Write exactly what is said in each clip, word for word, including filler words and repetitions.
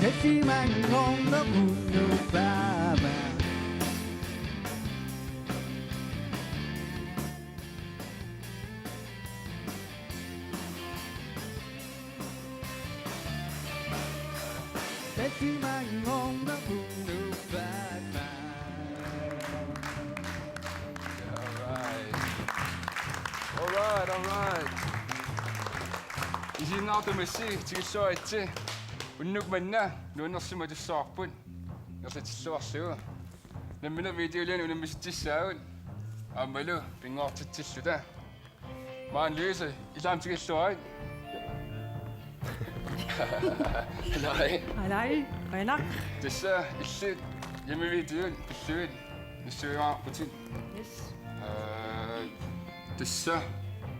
Tasimanngorneq unnupaama. Tasimanngorneq unnupaama. All right. All right, all right. Isiginnaartumik tamassi tikilluaritsi. Unnuk manna nuannersimatussavarput. Ersatilluarlugu. Nammineq videoliani unammisitsissaagut. Aammalu pinngortitsilluta. Maani Louise, illit aamma tikilluarit. Alai. Alai, qujanaq. Tassa illit hjemmevideot pillugit nassuiaarputit. Yes. Øh, tassa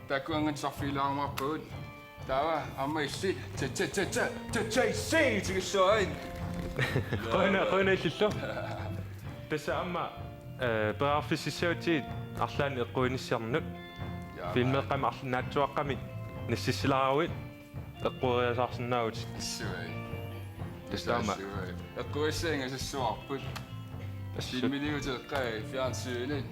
taakkununnga sarfiilaarumaarpagut. Taava aamma illit J J J J J J C tikilluarit. Qujanaq, qujanaq illillu. Tassa aamma, øh, periarfississagutsigit arlaannik eqquinissamut. Jaa, filmeeqqami arla-, naatsuaqqamik nassissilaaruit eqqueriasaarsinnaavutit. Assut. Tassa aamma. Assut. Eqquissaanga sassuarput. Assut. Filmiliuteeqqai fjernsynit.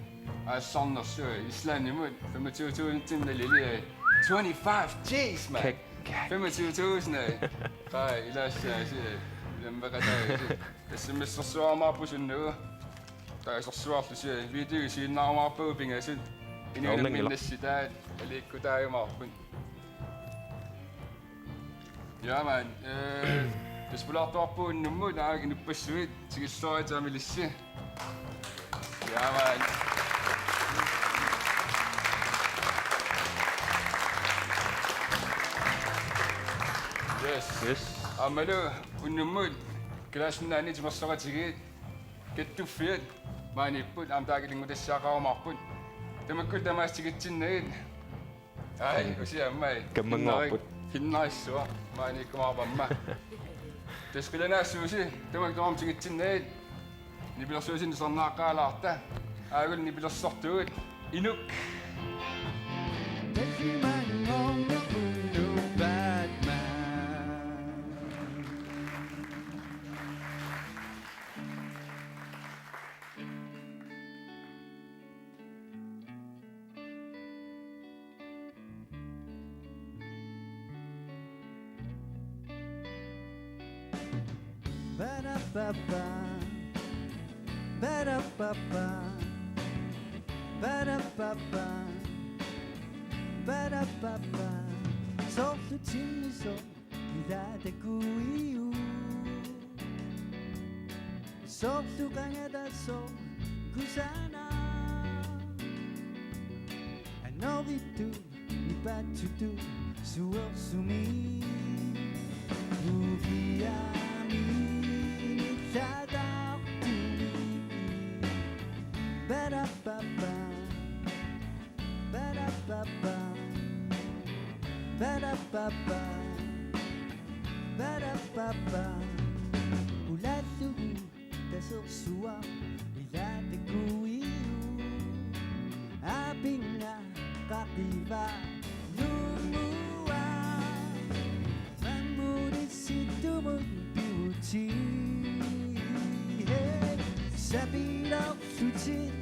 Aallarnersuaq Islandimut femogtyve tusind naliliai. Twenty-five G's, mand. Kæk, kæk. Femogtyve tusind, ej. Qaa, ilaassaasi. Ilammeqataasi. S M S-ersuarumaarput sunnugu. Taava sorsuarlusi video isiginnaarumaarpagut pingasut. Inuunermi nassitaat aliikkutaajumaarput. Ja, mand. Øh, tassa pulaartuarpugut unnummut, naak inuppassuit, tikilluaritsi aamma ilissi. Ja, mand. Yes. Yes. Aammalu unnummut, Kalaallit Nunaanni timersoqatigiit, kattuffiat, maaniipput, aamma taakku ilanngutassiaqarumaarput. Tamakkulu tamaasa tikitsinnagit. Ai, usi aamma. Kammannguarput. Hinnarik-, hinnarissuaq maaniikkumaarpamma. Tassa qilanaassuusi, tamakku tamarmik tikitsinnagit. Nipilersuusinik tusarnaaqqaalaarta. Aajuku nipilersortugut. Inuk. Tasimanngorneq unnupaama. Ba-da-ba-ba. Ba-da-ba-ba. Ba-da-ba-ba. Ba-da-ba-ba. Soorlu tinnisoq ilaatigut. Soorlu qangatasoq kusanaq. Anoritut nipaatitut suersumik. Ukiami nillatartumik. Ba-da-ba-ba. Ba-da-ba-ba. Ba-da-ba-ba. Ba-da-ba-ba. Ulaallugu tasersuaq ilaatigut. Apinnga qaqiva nummua. Mammulissittumut pivutit. Hey, sapilerlutit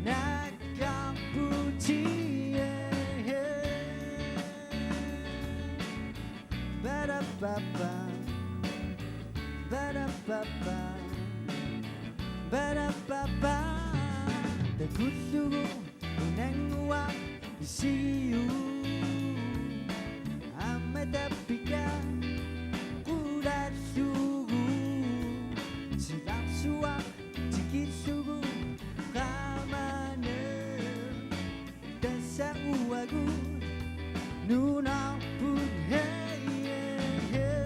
naak- Kampuchea, hey. Ba-da-ba-ba. Ba-da-ba-ba. Ba-da-ba-ba. Takullugu unannguaq isigiuk. Aamma tappika qulallugu. Silarsuaq tikillugu qaamaneq. Tassa uagut nunarput, hey, hey, hey.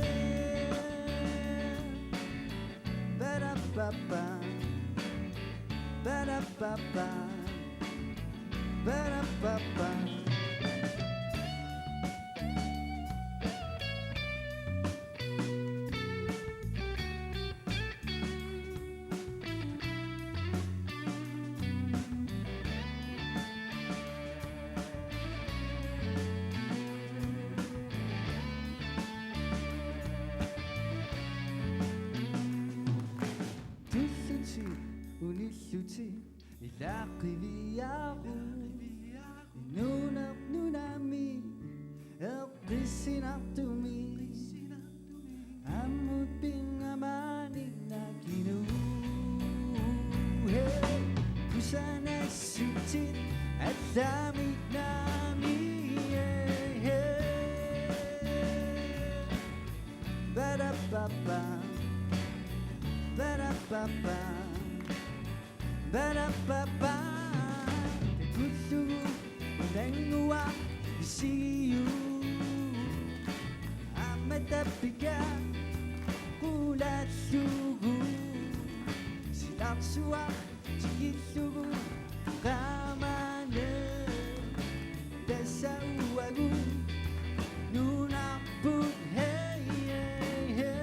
Ba-da-ba-ba. Ba-da-ba-ba. Ba-da-ba-ba. Ba-da-ba-ba. Ba-da-ba-ba. Ba-da-ba-ba. Takullugu unannguaq isigiuk. Aamma tappika qulallugu. Silarsuaq tikillugu qaamaneq. Tassa uagut nunarput, hey, hey, hey.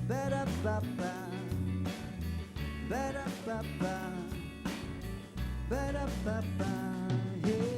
Ba-da-ba-ba. Ba-da-ba-ba. Ba-da-ba-ba. Hey.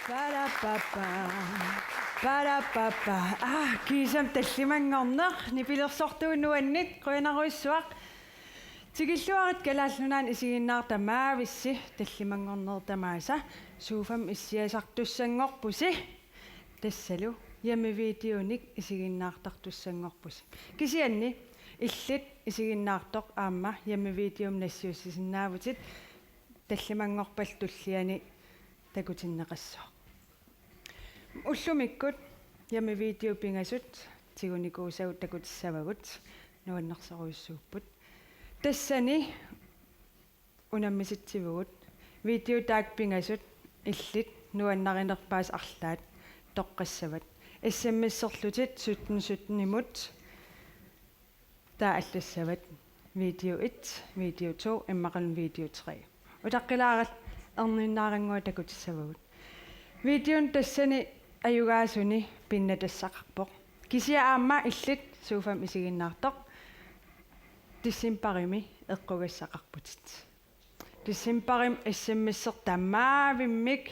Ba-da-ba-ba. Ba-da-ba-ba. Aa, kiisami tallimanngorneq, nipilersortuunuannit, qujanarujussuaq. Tikilluarit Kalaallit Nunaanni isiginnaartut tamaavissi tallimanngornerit tamaasa sofami issiasartussanngorpusi. Tassalu hjemmevideonik isiginnaartartussanngorpusi. Kisianni illit isiginnaartoq aamma hjemmevideomik nassiussisinnaavutit tallimanngorpat tulliani takutinneqassaaq. Ullumikkut hjemmevideot pingasut tigunikuusagut takutissavagut, nuannersorujussuupput. Tassani unammisitsivugut. Videot taakku pingasut illit nuannarinerpaasut arlaat toqqassavat. S M S-erlutit sytten sytten-imut taava allassavat. Video et, video to, immaqaluunniit video tre. Utaqqilaarallarniinnarannguaq takutissavagut. Videoni tassani ajugaasuni pinnatassaqarpoq. Kisianni aamma illit sofami isiginnaartoq decembarimi eqqugassaqarputit. Decembarimi S M S-ertut tamaavimmik,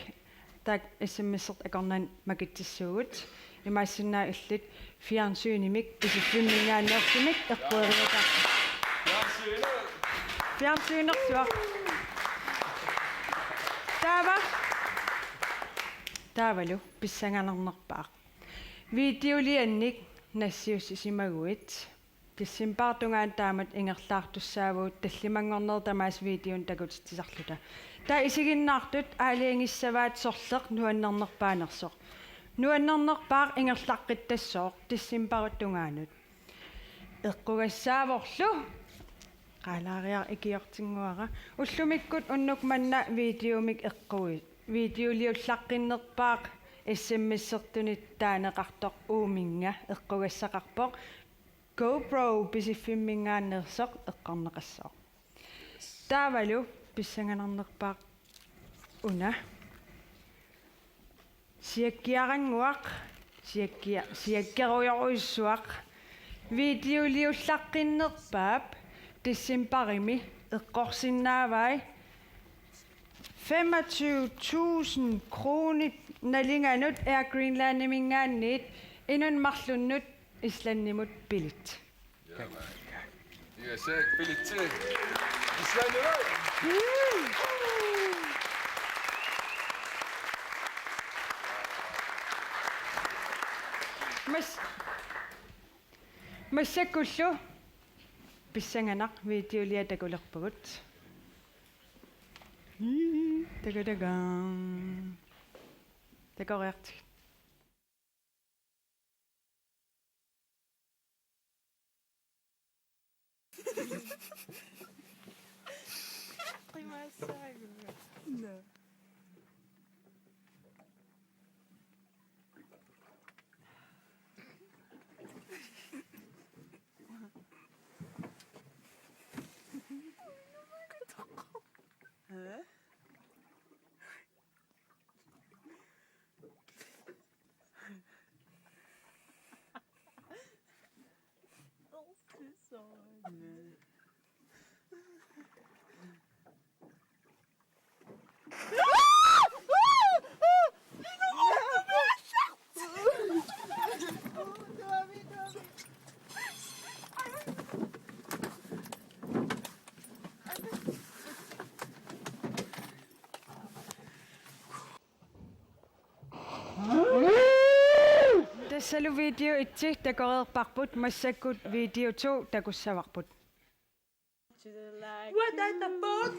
taakku S M S-ertut akornanni makitsissuugut. Imaassinnaavoq illit fjernsynimik Pisiffimminngaanneersumik eqqueriasaarputit. Fjernsynersuaq. Taava. Taavalu pissanganarnerpaaq. Videoliannik nassiussisimaguit. Decembarip tungaanut taamatut ingerlaartussaavugut tallimanngornerit tamaasa videonik takutitsisarluta. Taava isiginnaartut aalajangissavaat sorleq nuannernerpaanersoq. Nuannernerpaaq ingerlaqqittassooq decembarip tungaanut. Eqqugassaavorlu. Qaalaariaraq ikiortinnguara. Ullumikkut unnuk manna videomik eqqui-, videoliullaqqinnerpaaq S M S-ertunit taaneqartoq uuminnga eqqugassaqarpoq. GoPro Pisiffimminngaanneersoq eqqorneqassooq. Taavalu pissanganarnerpaaq una. Siakkiarannguaq, siakkia-, siakkerujorujussuaq. Videoliullaqqinnerpaap decembarimi eqqorsinnaavai femogtyve tusind kronit nalinganut Air Greenlandiminngaanniit inunnut marlunnut Islandimut billit. Ja, mand. USA billit til Island, eller? Mas-, massakkullu pissanganaq videoliaq takulerpagut. Ii, takataka. Takoriartigit. Qimassaagut. Nå. Tassalu video et takoreerparput, massakkut video to takussavarput. What the fuck?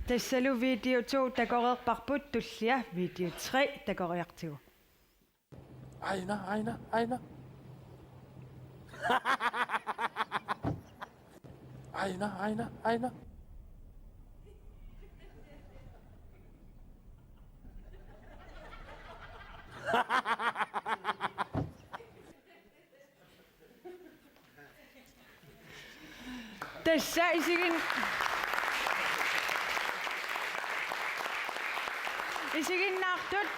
Tassalu video to takoreerparput, tullia video tre takoriartigu. Aina, aina, aina. Aina, aina, aina. Tassa isigin-, isiginnaartut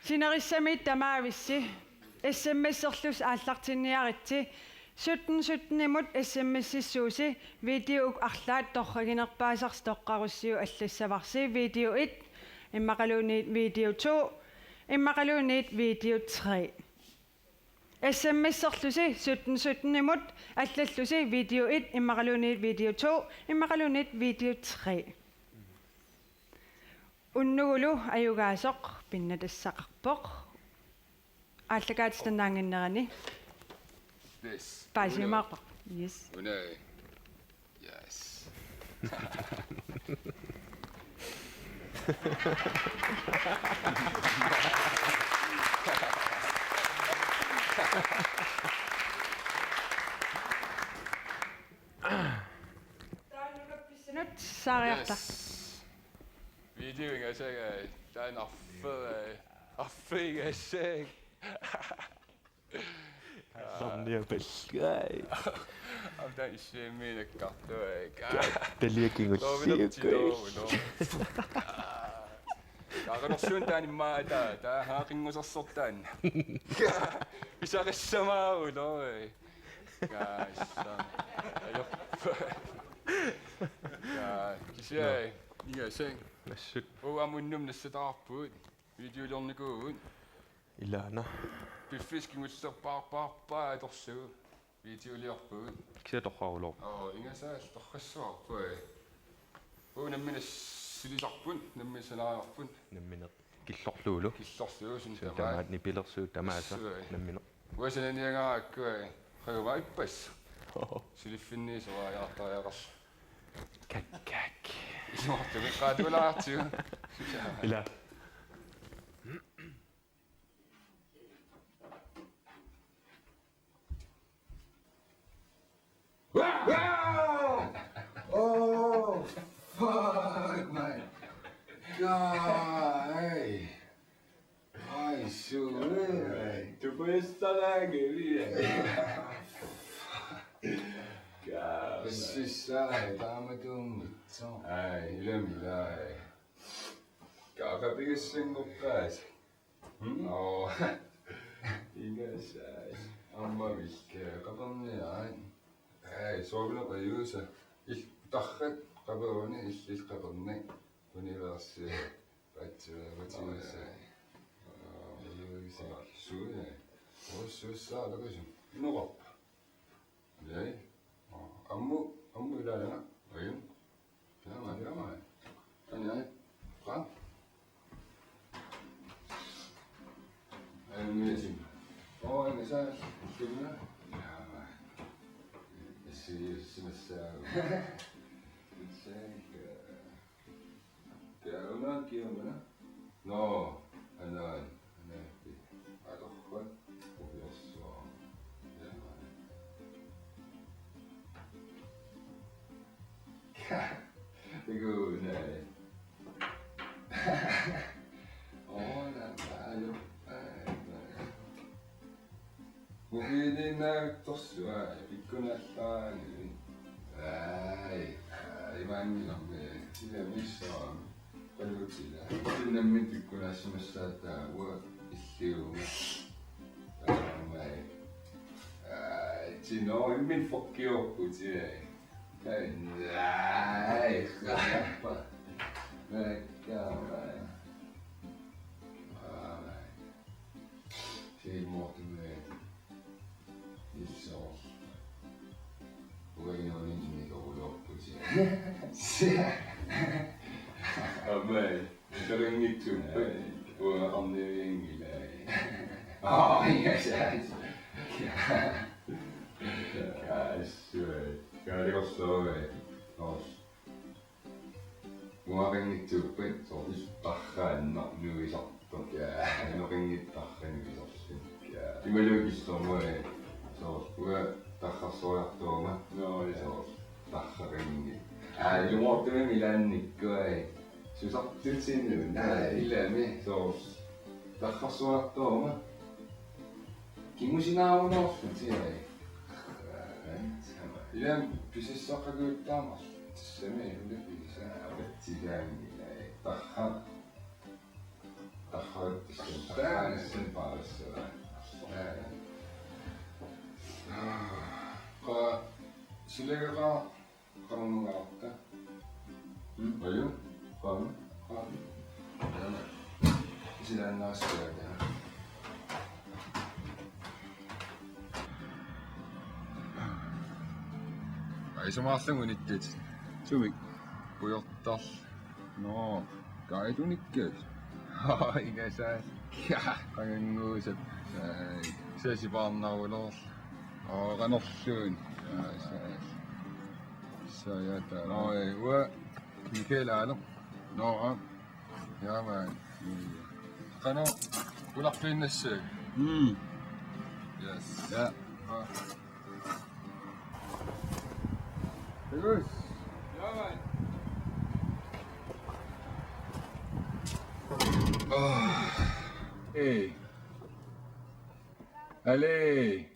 sinerissamiit tamaavissi. S M S-erlusi aallartinniaritsi. Sytten sytten-imut S M S-issuusi, videot arlaat torraginerpaasarsi toqqarussiuk allassavarsi, video et immaqaluunniit video to immaqaluunniit video tre. S M S-erlusi sytten sytten-imut allallusi, video et immaqaluunniit video to immaqaluunniit video tre. Unnugulu ajugaasoq pinnatassaqarpoq. Aallakaatitannaannginnerani. Yes. Paasiumaarpara. Yes. Una. Yes. Taanna pissanut saariarta. Yes. Video ingasagai, taanna arfer-, arferigassagai. Arferniapalgai. Aamma taanna issiammiinakkartuai. Taliakingulliukkui. Toovilertiloorunoo. Qaaqanersuun taanna immaqa taava, taava haaqinngusarsortaan. Pisarissamaaruloi. Kaassa. Ajorpa. Kaa, kisianni. Ingasagai. Assut. Uagut aamma unnuk nassataarpugut. Videoliornikuuvugut. Ilaana. Piffissaq kingullerpaarpaarpaa atorlugu. Videoliorpugut. Kisianni torrarulooq. Oo, ingasagai torrassuarput. Uagut nammineq silisarput, nammineq sanariarput. Nammineq killorlugulu. Killorlugulu, suut tamaat. Suut tamaat nipilersuut tamaasa. Assut. Nammineq. Uanga sananiagara aakkua, qanga ippassaq. Oho. Suliffinni soraariartariaqarluni. Kak, kak. Iluartumik qaatuulaartigu. Ila. Wow! Oh, fuck, my God, hey. Ai, sure. Tupuissalaanngilaq. God. Sisai, taamatuummi. Ai, ilami, ilai. Kakapigissinngukkaas. Hmm? Oo. Ingasagai. Aamma vilke qaperniarit. Ai, soorunami ajuusa. Il-, tarrat qaperuni, illit qaperni. Universi. Patsiva, patsiva. Ai. Ajuusa. Suuja. Oossuussaalaqisu. Nuqarpa. Ilai. Ammu, ammu ilaana. Ajun. Taama, taama. Ani, ani. Qa? Ai, miasim. Oo, ina sa. Suna. Taama. Isi, isi massa. Isi, eh. Kia una, kia una? No, ana, ana, pi. Atorpa, upiassua. Ja. Naattorsuaq pikkunaallaarani. Ai, ai, imaanngilaq, ilami soormi. Qalutila. Tunnammi pikkunaassimassaata uanga illiuma. Aamai. Ai, tinoimmin fokkiorputia. Ai, ai, kappa. Ai, kappa. Ai. Siimmoortumik. Ilsoor. Uagutsinnit oqaloqqutia. Aamai. Tarinngitsuuppat. Uanga arnivianngilai. Aa, ja, ja. Assut. Kaalikorsoorui. Os. Uagutsinnit tuuppat soorlu tarraannaq nuisartoq. Ja. Uagutsinnit tarra nuisartoq. Ja. Imaluunniit soorlu, soorlu uanga tarrarsuartuuma. Nå, ja. Soorlu tarrarinni. Aa, ilumoortumik ilaannikkut, ai. Susartutinut. Ai. Ilami. Soorlu tarrarsuartuuma. Kimusinaarunoorlutik, ai. Ilami pisassaqaguuttaamar. Tassami ilami pisaa. Avattigaanni, ai. Tarra. Tarra, tassami. Tarra, tassami paarissavaa. Ai. Qa, silagaa. Qanormi. Mm. Aju. Qaami. Qaami. Jana. Isilaannaassuaat. Ai, isumaqarlunga unittat. Sumik? Pujortarlunga. Nå, Kaaja unikkaat. Haa, ingasaat. Ja. Qanganngusap. Ai, sasipaarnaruloorlunga. Oo, qanorluunniit. Ai, sai. Sai, ja, ta. Nå, ai, uanga Michael Aalo. Nå, ja. Ja, man. Qanoq, ularpiinnassaagut. Mm. Yes. Ja. Ah. Yes. Ja, man. Ah. Hey. Allez.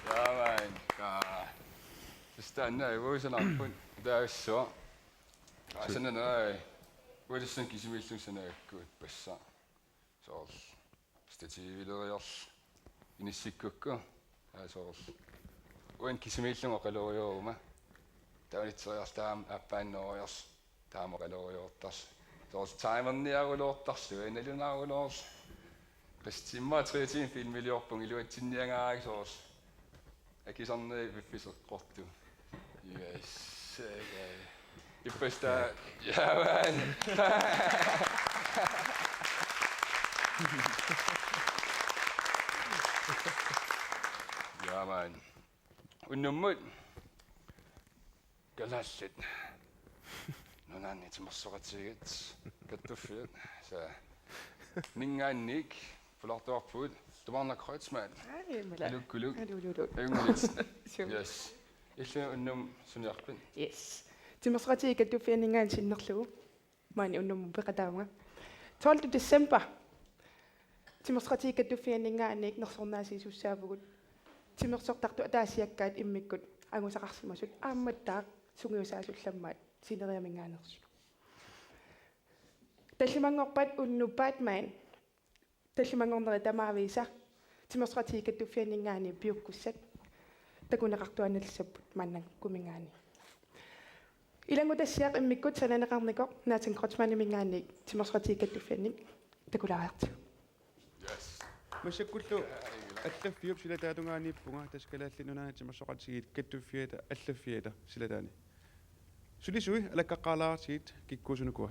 Ja, man. Ja. Tassa taanna uagut sanaarput. Taava soorlu. Aa, sananai. Uagut tassani kisimiillunga sanaakkuit passa. Soorlu. Stativileriarlunga inissikkukku. Aa, soorlu. Uani kisimiillunga oqalorujooruma. Taava unitseriarlunga taama aappaanneeriarlunga taama oqalorujoortarlunga. Soorlu timerniaruloortarlunga, nalunaaruloorlunga. Tassa timer tre timer filmiliorpunga iluatsinniagaara soorlu. Akisarneri piffissaq qortu. Yes. Ippassaq. Ja, man. Ja, man. Unnummut. Kalaallit Nunaanni Timersoqatigiit Kattuffiat. Sa. Ninngaanniit pulaartuarpugut Tamarna Kreutzmann. Ai, mala. Alukkuluk. Alululuk. Ajunngilaq. Suu. Yes. Illit unnummut suniarpit? Yes. Timersoqatigiit Kattuffianninngaanniit sinnerlugu. Maani unnummut peqataavunga. Tolvte december. Timersoqatigiit Kattuffianninngaanniit nersornaasiisussaavugut. Timersortartut ataasiakkaat immikkut angusaqarsimasut aammattaaq sungiusaasullammaat sineriaminngaanneersut. Tallimanngorpat unnuk Batman. Tallimanngornerit tamaavisa Timersoqatigiit Kattuffianninngaanniit piukkussat takuneqartuaannarnissapput maannakkuminngaanniit. Ilanngutassiaq immikkut sananeqarnikoq Nathan Kreutzmanniminngaanniit Timersoqatigiit Kattuffiannik takulaariartigu. Yes. Massakkullu allaffiup silataatungaaniippunga, tassa Kalaallit Nunaanni Timersoqatigiit Kattuffiata allaffiata silataani. Sulisui alakkaqqaalaartigit kikkuusunuku.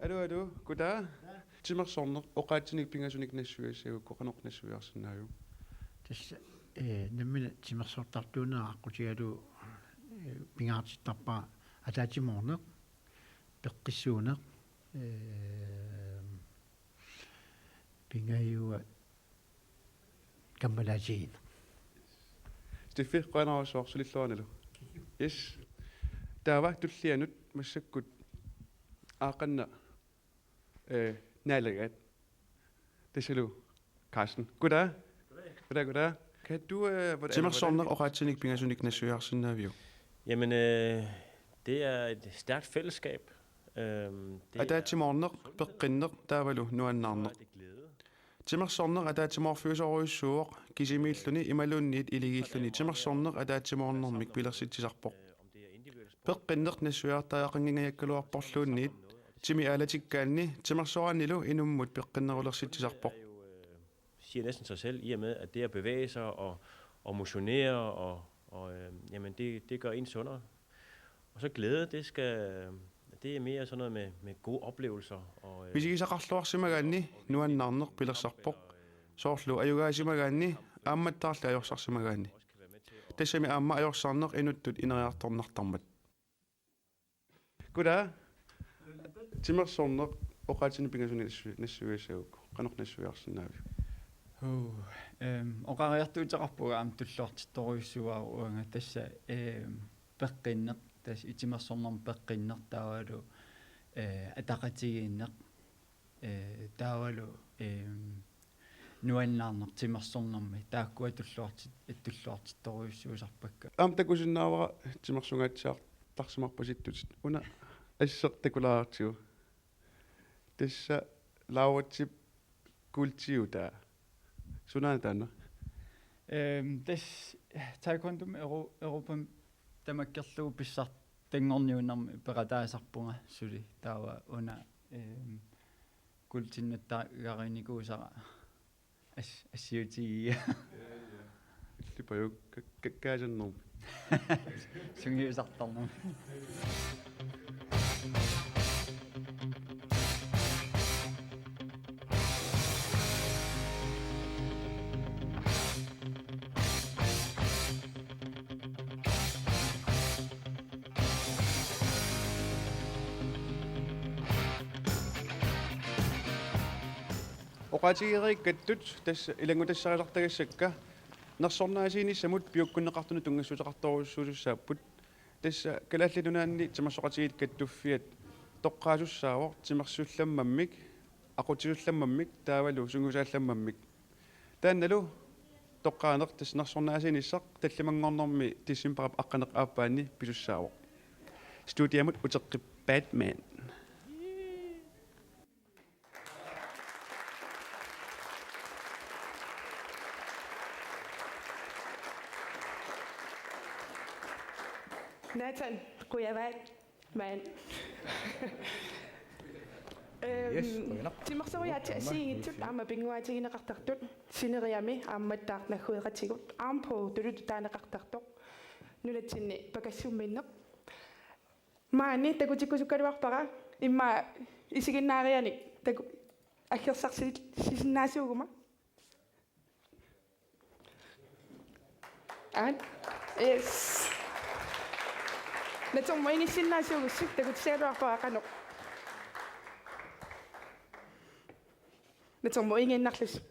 Aluu, aluu, kutaa. Timersorneq oqaatsinik pingasunik nassuiassagukku qanoq nassuiarsinnaaviuk? Tassa, eh, nammineq timersortartuunera aqqutigalugu, eh, pingaartittarpara ataatsimoorneq, peqqissuuneq, Ehm, pingajuat kammalaatigineq. Steffi, qujanarsuaq sulilluarnilu. Yes. Taava tullianut massakkut aaqqanna, eh, naalagaat. Tassalu Carsten. Goddag. Goddag, goddag. Kan du, øh, hvordan, Timersorneq oqaatsinik pingasunik nassuiarsinnaaviuk? Jamen, øh, det er et stærkt fællesskab. Øhm, det er Ataatsimoorneq, peqqinneq, taavalu nuannaarneq. Det glæde. Timersorneq ataatsimoorfiusorujussuuvoq, kisimiilluni imaluunniit iligiilluni timersorneq ataatsimoornermik pilersitsisarpoq. Peqqinneq nassuiartariaqanngingajakkaluarporluunniit, timi aalatikkaanni timersoraannilu inummut peqqinnerulersitsisarpoq. Siger næsten sig selv, i og med, at det at bevæge sig og, og motionere, og, og øh, jamen det, det gør en sundere. Og så glæde, det skal, det er mere sådan noget med, med gode oplevelser. Og, øh, Misigisaqarluarsimagaanni nuannaarneq pilersarpoq. Soorlu ajugaasimagaanni aammattaarli ajorsarsimagaanni. Tassami aamma ajorsarneq inuttut ineriartornartarmat. Goddag. Timersorneq oqaatsinik pingasunik nassu-, nassuiassagukku. Qanoq nassuiarsinnaaviuk? Huu, ehm, oqariartuuteqarpunga aamma tulluartittorujussuuara uanga tassa, ehm, peqqinneq, tassa timersornermi peqqinneq taavalu, eh, ataqatigiinneq, eh, taavalu, ehm, nuannaarneq timersornermi, taakkua tulluartit-, tulluartittorujussuusarpakka. Aamma takusinnaavara timersungaatsiartarsimarpasittutit. Una asseq takulaartigu. Tassa Lauritsi kuultiutaa. Sunaana taanna? Ehm, tassa taekwondomi Euro-, Europami tamakkerlugu pissartanngorniunnermi peqataasarpunga suli. Taava una, ehm, kuultinnuttaarinikuusara as-, assiutigiga. Illipajuk kak-, kakkaasannermi. Sungiusartarnermi. Oqaatigereerikkattut tassa ilanngutassarilertagassakka nersornaasiinissamut piukkunneqartunut tunngassuteqartorujussuusussaapput. Tassa Kalaallit Nunaanni Timersoqatigiit Kattuffiat toqqaasussaavoq timersullammammik, aqutsisullammamik taavalu sungiusaallammammik. Taannalu toqqaaneq tassa nersornaasiinissaq tallimanngornermi decembarip aqqaneq-aappaanni pisussaavoq. Studiamut uteqqippaat maani. Nathan, qujavaat. Maani. Øhm, yes, qujanaq. Timersorujaatsit assigiinngitsut aamma pinnguaatigineqartartut sineriami aammattaaq naggueqatigut aamma puutulutut taaneqartartoq nunatsinni pakassumminneq. Maani takutikkusukkaluarpara immaqa isiginnaarianik taku-, aggersarsisinnaasuuguma. Aat. Yes. Natermuigissinnaasuugussi takutissigaluarpara qanoq. Natermuigiinnarlusi.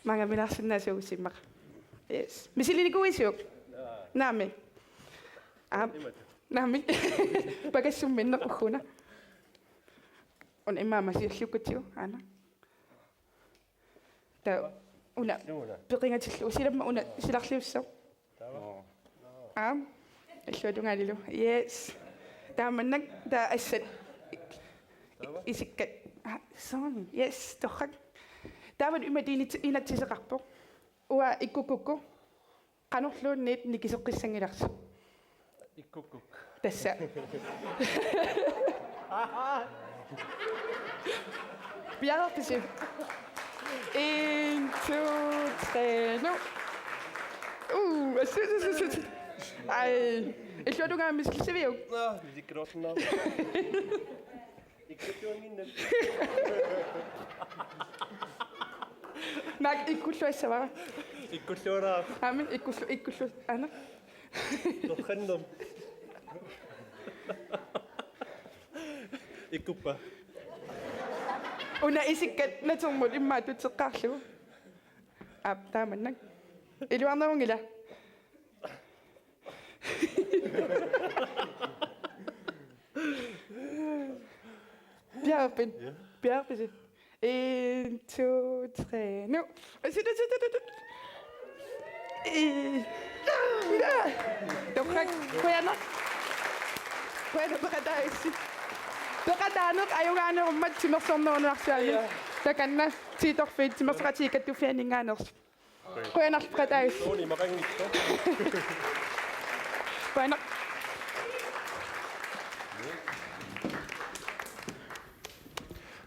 Maanga milaarsinnaasuugussi immaqa. Yes. Misilinikuuisiuk? Naamik. Aap. Naamik. Pakassumminneq ugguna. Una immaqa masiulliukkutsigu, aana. Taava una peqingatillugu silamma una silarliussaaq. Aap. Illuatungaanilu. Yes. Taamannak taava assat isikkat. Aa, soorlu. Yes, torrak. Taava imatut inat-, inatsiseqarpoq. Uanga ikkukkukku. Qanorluunniit nikiseqqissanngilarsi? Ikkukkuk. Tassa. Piareerpisi? En, to, tre, nu. Uh, assut, assut, assut. Ej, illuatungaani misilissiviuk? Nå, vi skal også nå. Ikkulluannginnami. Naak ikkulluassavara? Ikkulluara. Aamma ikkullu-, ikkullu-, aana. Torrannam. Ikkuppa. Una isikkat natermut immaqa tutseqqaarlugu. Aap, taamannak. Iluarnerunngilaq. Piareerpit? Ja. Piareerpisi? En, to, tre, nu. Sut, sut, sut, sut. Øh. Ja. Torrak, qujanaq. Qujanaq peqataassi. Peqataaneq ajugaanerummat timersornerup nunarsuani. Ja. Takanna, tiitorfiit, timersoqatigiit kattuffianninngaanneersut. Qujanaq peqataassi. Uuni maqanngitsoq. Qujanaq.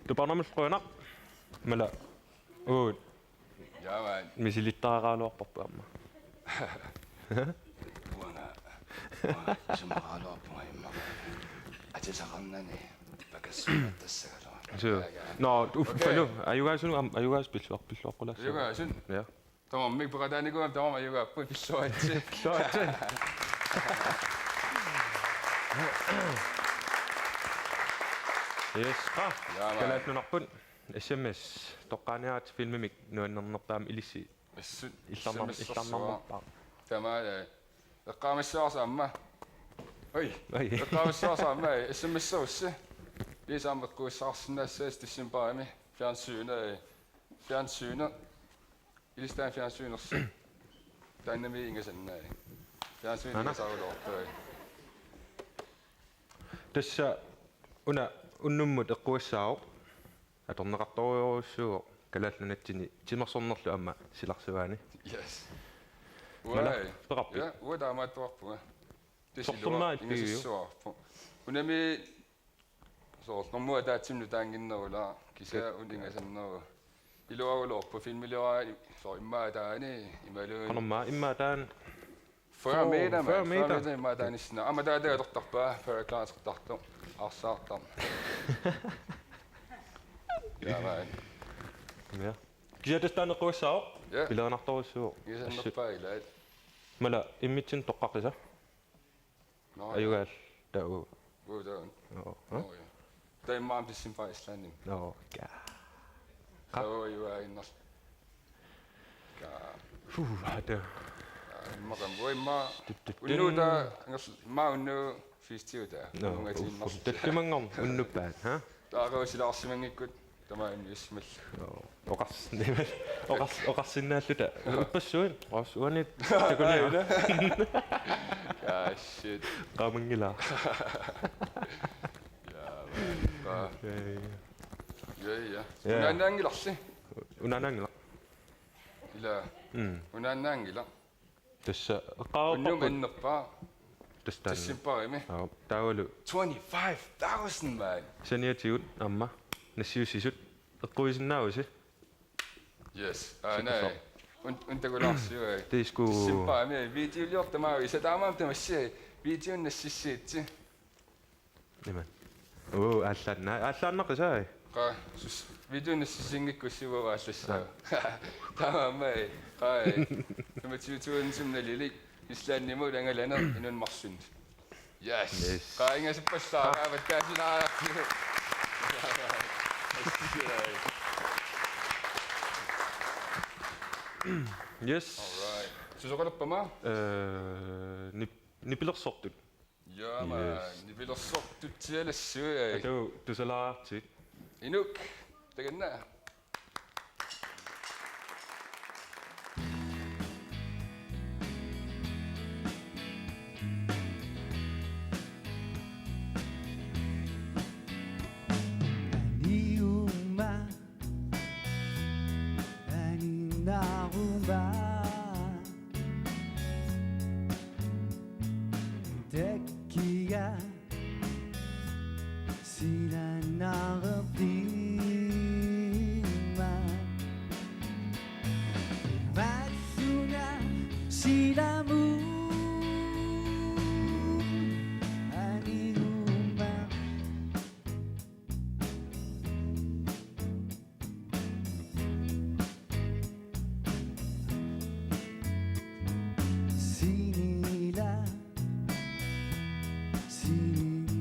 Tupaarnarmut qujanaq. Mala. Uut. Ja, man. Misilittaraluarparput aamma. Uanga. Uanga. Isumaqaraluarpunga immaqa. Atisaqarnani. Pakassuugattassagaluaq. Suu. Ja, ja. Nå, uffalu. Okay. Ajugaasunut am-, ajugaasut pilluar-, pilluaqqulaassaaq. Ajugaasunut? Ja. Tamarmik peqataanikuugamik tamarmik ajugaapput, pilluaritsi. Pilluaritsi. Yes, qa. Ja, man. Kalaallit Nunarput S M S toqqaaniarit filmimik nuannernerpaamik ilissi. Assut. Illarnar-, S M S-ersuaq. Illarnarnerpaaq. Tamaat, eh, eqqaamassavarsi aamma. Oj. Oj. Eqqaamassavarsi aamma, eh, S M S-erussi. Ilissi aamma eqquissaqarsinnaassaasi decembarimi. Fjernsynet, eh, fjernsynet. Ilissi taanna fjernsynersi. Taannami ingasannai. Fjernsynet. Aana. Ingasaruloortui. Tassa una unnummut eqqugassaavoq. Atorneqartorujussuuvoq Kalaallit Nunaanni timersornerlu aamma silarsuaani. Yes. Mala, uai. Peqarpit? Ja, uanga taamaattoqarpunga. Sorsormaa illugu piviu? Ingasassarput. Unami soorlu normua ataatsimut nutaannginnerulaaq, kisianni una ingasanneruvoq. Iluaruloorpoq filmiliorani, soorlu immaqa ataani, imaluunniit. Qanormaa, immaqa ataani. Fyrre meter, mand. Fyrre meter. Fyrre meter immaqa ataani sinna. Aamma taava atortarpaa, paraglide atortartoq. Arsaartarpoq. Ja, mand. Ja. Kisianni tassa taanna eqqugassaavoq. Ja. Pilerinartorujussuuvoq. Ingasannerpaaq ilaat. Mala, immitsinnut toqqaqqisa. Nå, ja. Ajugaal, taava. Uu, taava. Nå. Nå, ja. Taava immaqa decembarimi Islandimi. Nå, ja. Taava ajugaaginnarlugu. Ja. Puh, hata. Ja, immaqa, uanga immaqa. Tut, tut, tun. Unnuup taava, angerl-, immaqa unnuup festivitaa. Nå, uunga uff, tiinnarlugu. Tattimanngorn unnuppaat, ha? Taava silaarsimanngikkutta. Tamarmi ismil. Joo. Oqars-, oqars-, oqarsinnaalluta. Uppassuit, oqars-, uani takuneq. Ja, shit. Qaamanngilara. Ja, man. Qa-. Ja, ja, ja. Ja, ja. Ja. Unaannaanngilarsi? Unaannaanngilaq. Ila. Mm. Unaannaanngilaq. Tassa eqqaavarput. Unnuk annerpaaq. Tassa taanna. Decembarimi. Aa, taavalu. Twenty-five thousand, man. Saniatigut aamma nassiussisut eqquisinnaavusi. Yes. Aa, nej. Sukkusoq. Un-, untakulaarsiuk. Tassa isku. Decembarimi videoliortama isa taamaam tamassi. Videonik nassiussissi. Niman. Uu, aallaanna-, aallaannaqisai. Qa, sus, videonik nassiussinngikkussi uagut aallassaaq. Aa. Taamaammat, qa, femogtyve tusind nalilik, Islandimut angalaneq inunnut marlunnik. Yes. Yes. Qa, ingasappassaa, qa, avattaasilaarlugu. Yes. All right. Susoqalerpama? Øh, nip-, nipilersortut. Ja, man. Yes. Nipilersortutsialassuit. Atu, tusalaartut. Inuk, takanna. Aniuma. Aninnaaruma takkia silannaartima. Malluna silamu aninuma. Sinila, sinila.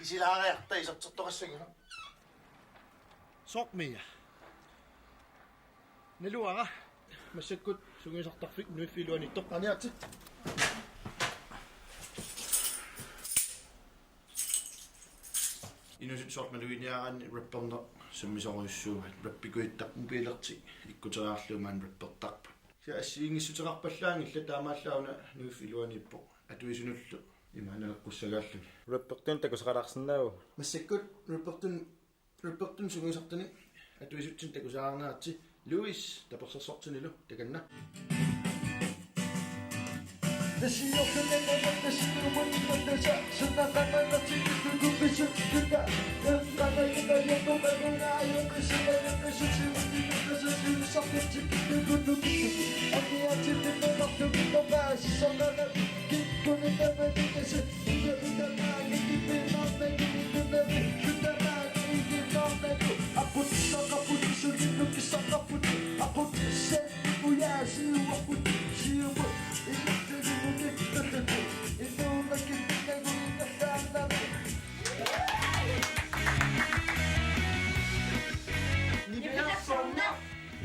Isilaariarta isertittoqassagiga. Soormia. Naluara. Massakkut sungiusartarfik Nuiffik iluaniittoq aniatsi. Inuusuttut soorlu maluginiaraanni rapperneq sammisorujussuuvoq, rappikujuttarput mobilertik ikkuteriarlugu maani rappertarput. Kisianni assigiinngissuteqarpallaanngillat, taamaallaat una Nuiffik iluaniippoq atuisunullu ima naleqqussagaalluni. Rappertunik takusaqalaarsinnaava? Massakkut rappertun-, rappertunik sungiusartunik atuisutsinik takusaqalaarneratsi Louis tapersersortunilu, takanna.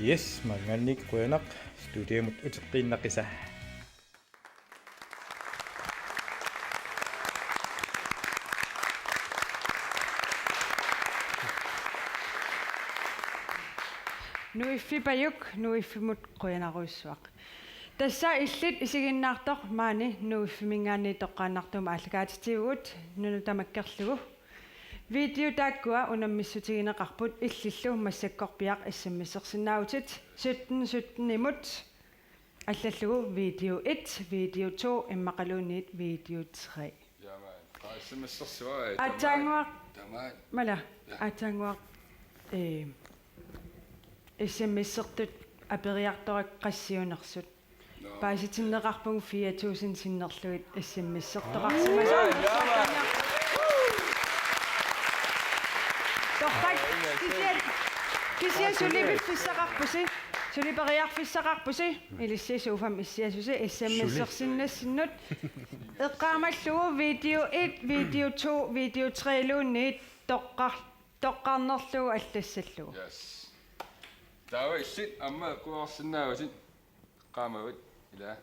Yes, maanngaanniit qujanaq, studiamut uteqqiinnaqisa. Nuiffipajuk, Nuiffimut qujanarujussuaq. Tassa illit isiginnaartoq maani Nuiffiminngaanniit toqqaannartumut aallakaatitsivugut nuna tamakkerlugu. Video taakkua unammissutigineqarput illillu massakkorpiaq S M S-ersinnaavutit sytten sytten-imut allallugu video et, video to immaqaluunniit video tre. Jaa, man. Qaa S M S-ersivaat. Aatsaannguaq. Tamaan. Mala. Ja. Aatsaannguaq, eh, S M S-ertut aperiartorakku qassiunersut. Nå. Paasitinneqarpugut fire tusind sinnerlugit S M S-ertoqarsimasoq. Jaa, jaa, man. Torrak, kisianni, kisianni suli piffissaqarpusi, suli periarfissaqarpusi, ilissi sofami issiasusi S M S-ersinnassinnut. Eqqaamallugu video et, video to, video tre-luunniit toqqar-, toqqarnerlugu allassallugu. Yes. Taava illit aamma eqquarsinnaavutit qaamavit ila.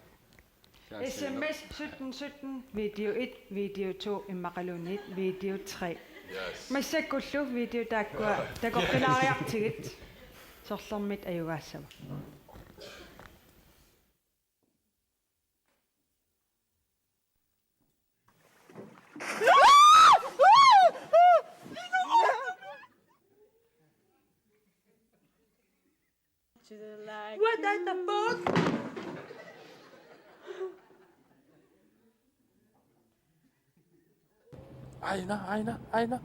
S M S sytten sytten, video et, video to immaqaluunniit video tre. Yes. Massakkullu video taakkua takorpilaariartigit sorlermit ajugaassava. To the light. What the fuck? Aina, aina, aina.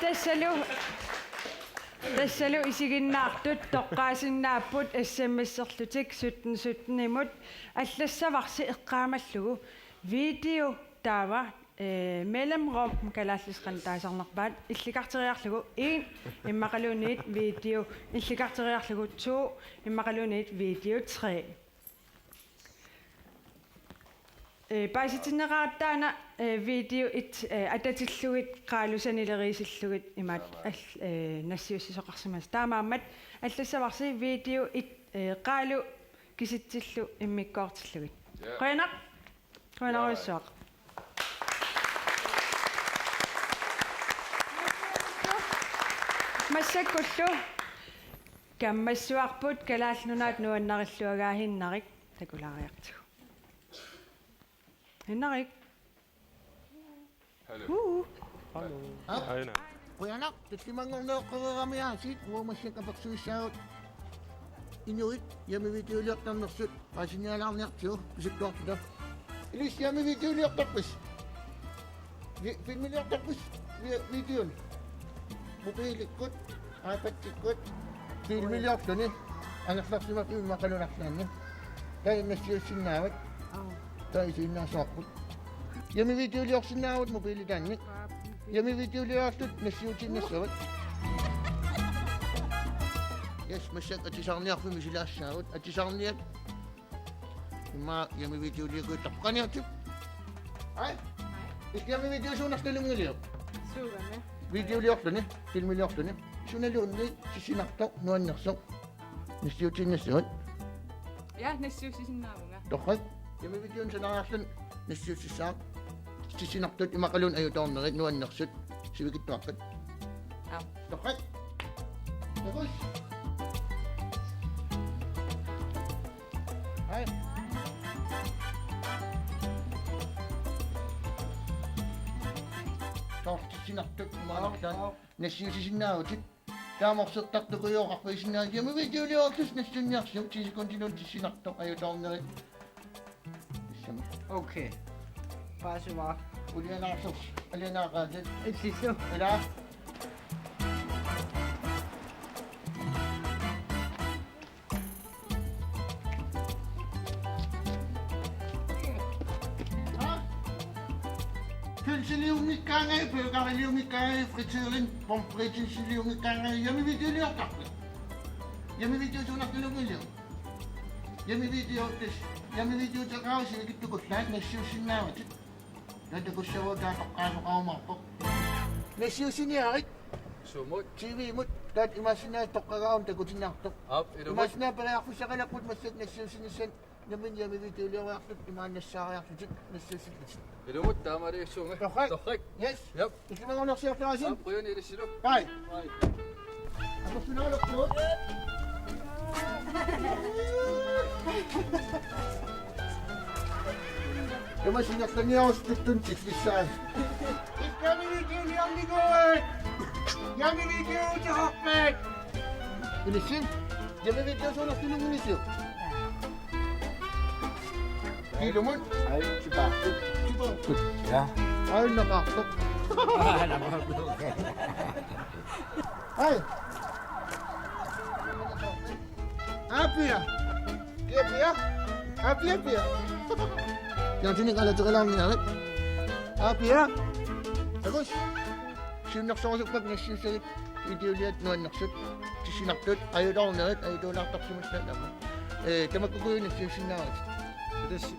Tassalu, tassalu isiginnaartut toqqaasinnaapput S M S-erlutik sytten sytten-imut. Allassavarsi eqqaamallugu video taava, eh, mellemrum kalaallisut qanoq taasarnerpaat, illikarteriarlugu en immaqaluunniit video, illikarteriarlugu to immaqaluunniit video tre. Eh, paasitinneqaratta taanna, eh, video et, eh, atatillugit, qaalu sanileriisillugit imaat. Aamma. Al-, eh, nassiussisoqarsimasoq. Taamaammat allassavarsi video et, eh, qaalu kisitsillu immikkoortillugit. Ja. Qujanaq. Qujanarujussuaq. Massakkullu kammassuarput Kalaallit Nunaat nuannarilluagaahinnarik takulaariartigu. Hinnarik. Hallo. Uu. Hallo. Aap. Aina. Qujanaq, tallimanngornerup qereerami aasiit, uagut massakkut apersuissaagut inuit Yummy videoliortarnersut paasinialaarniartigu pisukkuartuta. Ilissi Yummy videoliortarpisi? Vi-, filmiliortarpisi? Vi-, videoni? Mobiilikkut, iPadikkut, filmiliorluni, angerlarsimaffimmi immaqaluunniit arlaanni. Taava nassiussinnaavat. Aa. Taava isiginnaassavarput. Hjemmevideoliorsinnaavutit mobiilitaannik. Hjemmevideoliortut nassiutiinnassavat. Yes, massakkut atisaarniarfimmi silaassaagut. Atisaarniat. Immaqa hjemmevideoliortut qaniatsip. Hej. Hej. Hjemmevideo suunersut nalunngilagut. Suugami. Videoliorluni, filmiliorluni. Sunaluunniit tissinartoq nuannersoq. Nassiutiinnassavat. Ja, nassiussisinnaavunga. Torrak. Hjemmevideonik sanariarluni nassiussissaaq. Tissinartut imaluunniit ajutoornerit nuannersut sivikitsuaqqat. Aap. Torrak. Takuss. Hej. Torrak tissinartut imaluunniit. Aap, aap. Nassiussisinnaavutit. Taama orsertartut kujooqarfigisinnaavit. Hjemmevideoliortussat nassunniarsiuk ti sekundiluunniit tissinartoq ajutoornerit. Tassami. Okay. Paasivara. Ulianaarsoq. Alianaaqaatit. Itsissu. Ila. Pølseliunngikkaangaat, burgeriliunngikkaangaat, fritøren, pomfritensiliunngikkaangaat, hjemmevideoliortarput. Hjemmevideo suunersut nalunngilagut. Hjemmevideo tassa, hjemmevideoteqarussi sivikitsukullaat nassiussinnaavatit. Taava takussavagut taava toqqaasoqarumaarpoq. Nassiussiniarit. Sumut. T V-mut. Taava imaassinnaavoq toqqagaaruma takutinniartoq. Aap, ilumut. Imaassinnaavoq periarfissaqalerput massakkut nassiussinissat. Nammineq hjemmevideolioriarlutit imaannassaareerlutit nassiussillutit. Ilumut taamaaliussuunga. Torrak. Torrak. Yes. Jep. Isumaqarnersiorluarisi. Aap, qujanaq ilissilu. Bye. Bye. Apersunaarlugu. Tamassi nerlaniarusuttunik tiflissaat. Hjemmevideoliornikuuaat. Hjemmevideoteqarpaat. Ilissi, hjemmevideo suunersut nalunngilagut. Ilumut. Ai, tipaarput. Tipaarput. Ja. Ai, napaartoq. Ai. Aap, pia. Pia, pia. Aap, pia, pia. Kiantinik alaterilaarniarit. Aap, pia. Takuss. Siunnersorusukkukkit nassiussagit videoliat nuannersut. Tissinartut, ajutoornerit, ajutoornartarsimassaat aamma. Ee, tamakkukujuit nassiussinnaavatit. Tassa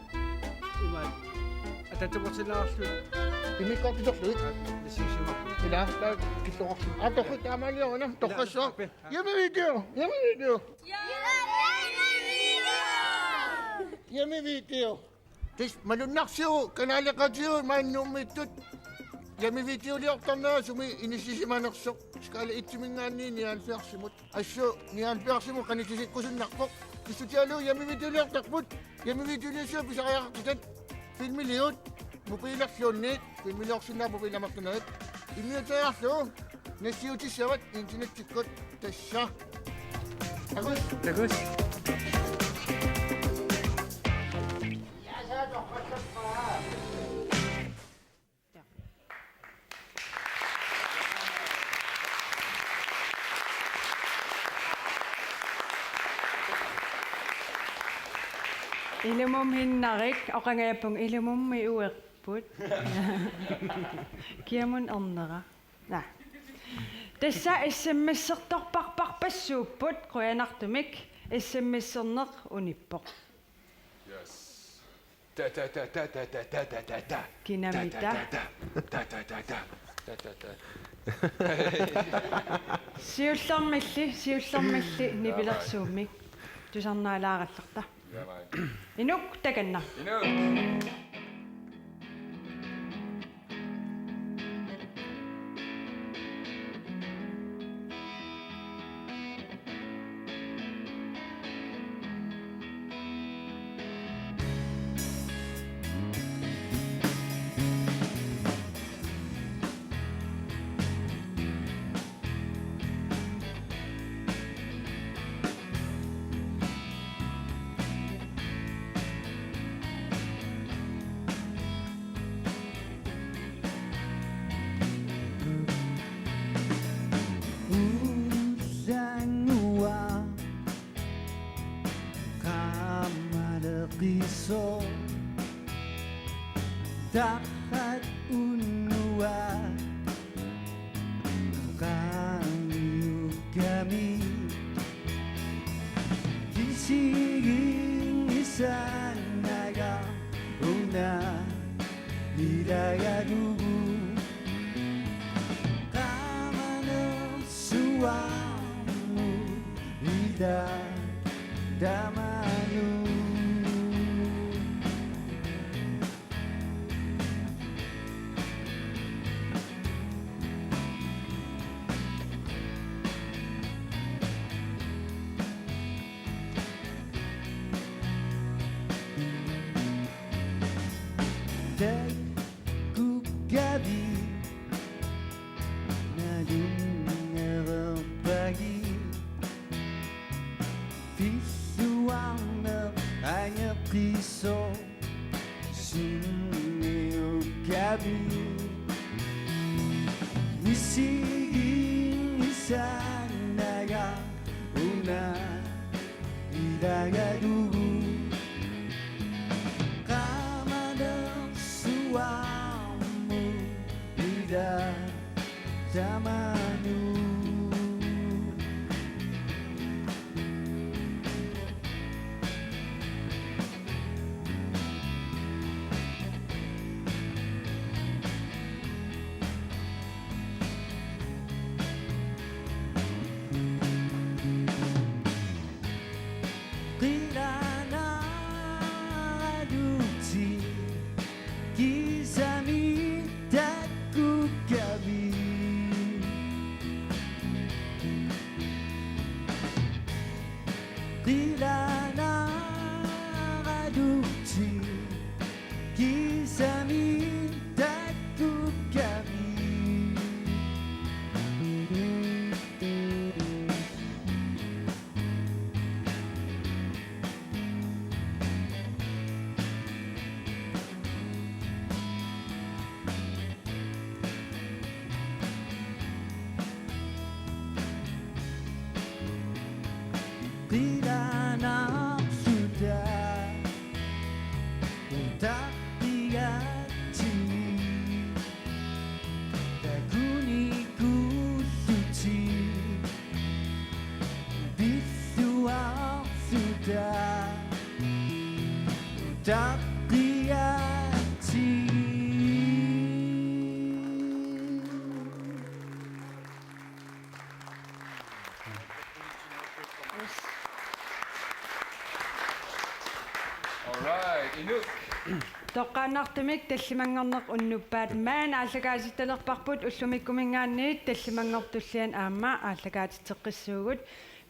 imaat. Atattaportinnaarlugu. Immikkoortitorlugit. Aa, nassiussimaarput. Ila, taava killoqarluni. Aa, torrak taamaalioruna, torrassuaq. Ila, ape. Hjemmevideo, hjemmevideo. Hjemmevideo. Tassa malunnarsiuk, kanaaleqatigut maani Nuummiittut. Hjemmevideoliortarnera sumi inissisimanersoq. Skala et-iminngaanniit nioghalvfjerdsimut. Assut nioghalvfjerdsimut qanittusikkusunnarpoq. Pissutigalugu hjemmevideoliortarput. Hjemmevideoliussuit pisariaqartitat. Filmiliut. Mobiilerluunniit. Filmiliorsinnaavat mobiilit amerlanerit. Immiuteriarlugu. Nassiutissavat internettikkut tassa. Takuss. Takuss. Ilumummi Hinnarik, oqangajapput ilumummi uerput. Kiamut ernera. Naa. Tassa S M S-ertorparparpassuupput, qujanartumik S M S-erneq unippoq. Yes. Ta, ta, ta. Kinamita? Ta, ta, ta. Ta, ta, ta. Siullermilli, siullermilli nipilersuummik tusarnaalaarallarta. Inuk takanna. Inuk. Qaaniukkami kisiginngisannaga una ilagalugu qaamanersuarmut ila tamanut. Takkukkavi nalunnererpagi filluarneq angeqqisoq sunniukkavi misiginngisannaga una ilagalugu qaamanersuarmut ila tamanut. Qilanaaralutit kisami takkukkami. Qilanaaralutit kisami takkukkami. Qilanaarluta utaqqigatsigu takunikuullutit pilluarluta utaqqigatsigu. All right, Inuk. Toqqaannartumik tallimanngorneq unnuppat maani aallakaatittalerparput, ullumikkuminngaanniit tallimanngortulliani aamma aallakaatitseqqissuugut.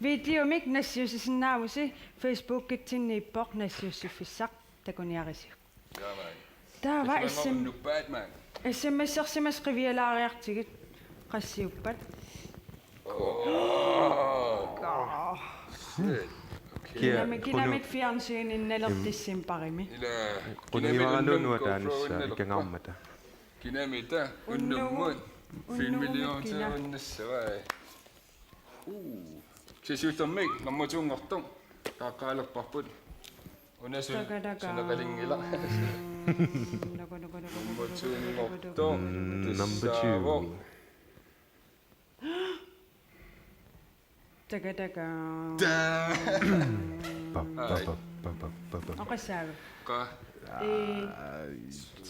Videomik nassiussisinnaavusi, Facebookitsinniippoq nassiussiffissaq, takuniarisiuk. Jaa, maani. Taava tallimanngorneq S M, unnuppat maani. S M S-ersimasut qivialaariartigit qassiuppat. Oh. Shit. Okay. Kia, kinamik, kinamik qunu-, fjernsyninnalerpoq im, decembarimi. Ila, qunugivaraluunniit unnuk GoPro-innalerpoq taanissaa, ikkangaarmata. Kinamita, unnummut, unnummut, unnummut filmiliortera kina. Unnussavai. Uu. Kisianni siullermik nummer to-nngortoq qaaqqaalerparput. Una suna, taka, taka, suneqalinngilaq. Nummer to-nngortoq. Mm, number two. Tassaavoq. Taka, taka. Taa. Pa, pa, pa, pa, pa, pa, pa. Oqassaanga. Qaa. Et,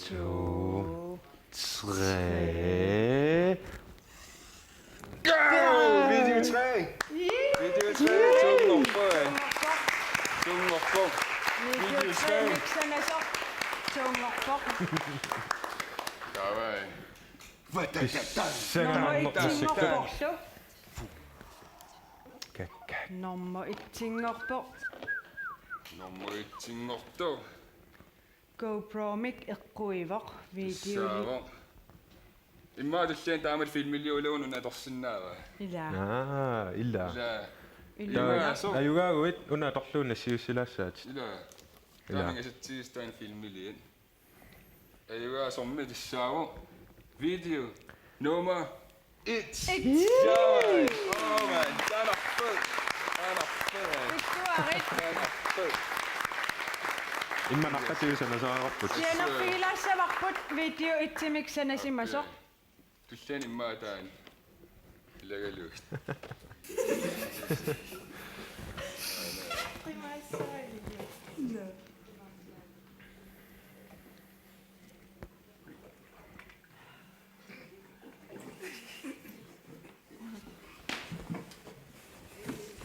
to, tre. Go! Video tre! Yee! Video tre, to-nngorpoq. To-nngorpoq. Video tre. Video tre, mik sanasoq. To-nngorpoq. Taava. Nummer et-inngorporlu. Kakka. Nummer et-inngorpoq. Nummer et-inngortoq. GoPro-mik eqquivoq videoli. Tassaavoq. Immaqa tulliani taamatut filmiliullugu una atorsinnaava? Ila. Aa, ila. Ila. Ila. Taa-, immaqa suu. Ajugaaguit una atorlugu nassiussilaassaatit. Ila. Ila. Taanna ingasatsigisut taanna filmiliat. Ajugaasormi tassaavoq. Video nummer et. Et. Jaa. Oh, man. Taanna fed. Taanna fed. Vittuarit. Taanna fed. Immaqa naqqatigut sanasoqarput. Sianerfigilaassavarput video et-imik sanasimasoq. Okay. Tulliani immaqa taanna. Ilagaluit.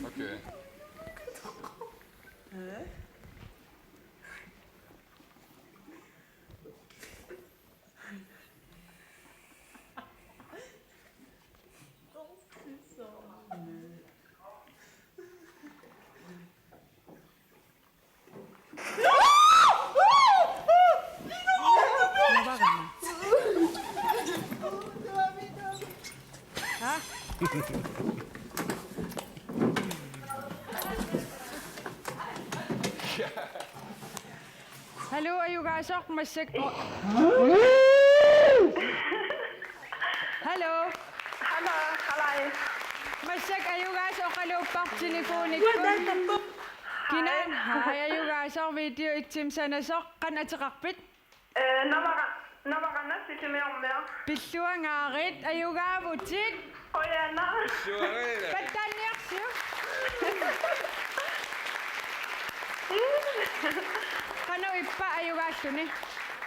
Okay. Hallo, ajugaasoq, massakkut. Hallo. Hallo, hallo. Massakkut ajugaasoq oqaluuppara telefonikkut. Kinaana? Hej, ajugaasoq, Video et-imi sanasoq, qanoq ateqarpit? Eh, Navara-, Navarana Sisimiormiaq. Pilluangaarit, ajugaavutit. Qujanaq. Pilluangaarit. Pattaaniarsiuk. Qanoq ippa ajugaalluni?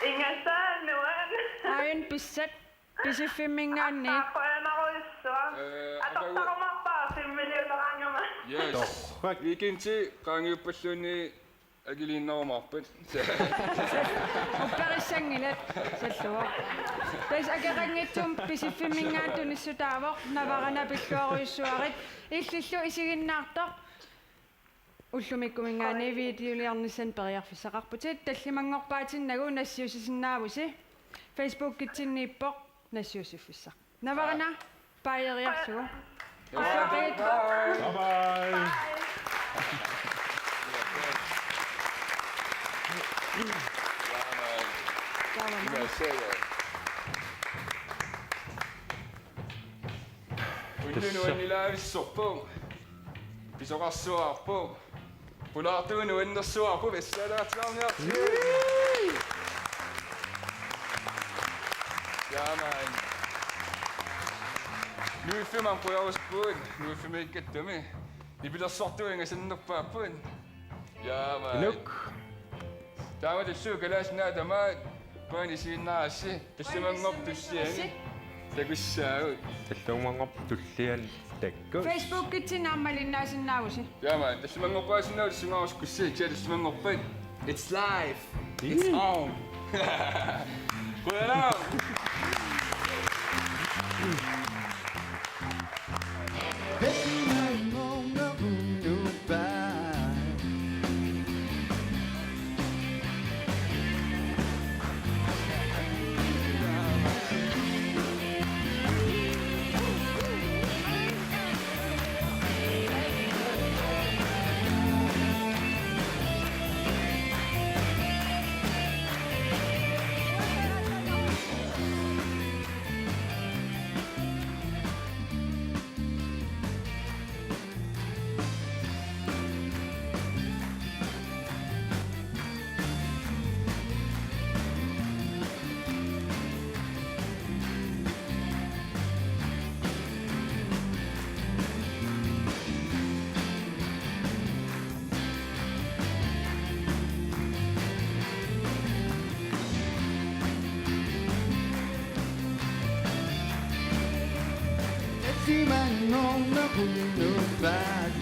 Ingasaannuan. Aajuna pissat. Pisiffimminngaanniit. Aa, qujanarujussuaq. Eh, atortarumaarpara filmiliuleraangama. Yes. Torrak. Weekendi qaangiuppalluunniit akiliinnarumaarpat. Upperissanngilat salluvoq. Tassa akeqanngitsumik Pisiffimminngaanniit tunissutaavoq, Navarana pilluarujussuarit, illillu isiginnaartoq. Ullumikkuminngaanniit videoliornissannut periarfissaqarputit, tallimanngorpaatinnagu nassiussisinnaavusi. Facebookitsinniippoq nassiussiffissaq. Navarana, paajeriarlugu. Bye. Bye. Bye bye. Bye. Unnuk nuannilaavissorpoq. Pisoqarsuaarpoq. Pulaartuunuannersuarpu pissalaartiarniarti. Jaa, man. Nuiffimmi qujaruspugut, nuiffimmi ikkattumi. Nipilersortuinga sannerpaapput. Jaa, man. Iluk. Taama tullugu kalaallit tamaat paani siinnaassi. Tallimanngorpat tulliani. Takussaagut. Tallimanngorpat tulliani takkus. Facebookitsinni aamma malinnaasinnaagussi. Jaa, man. Tallimanngorpaasinnaavoq tassungaarusukkussi, kisianni tallimanngorpat. It's live. It's on. Qujanaq. Tallimanngorneq unnupaat.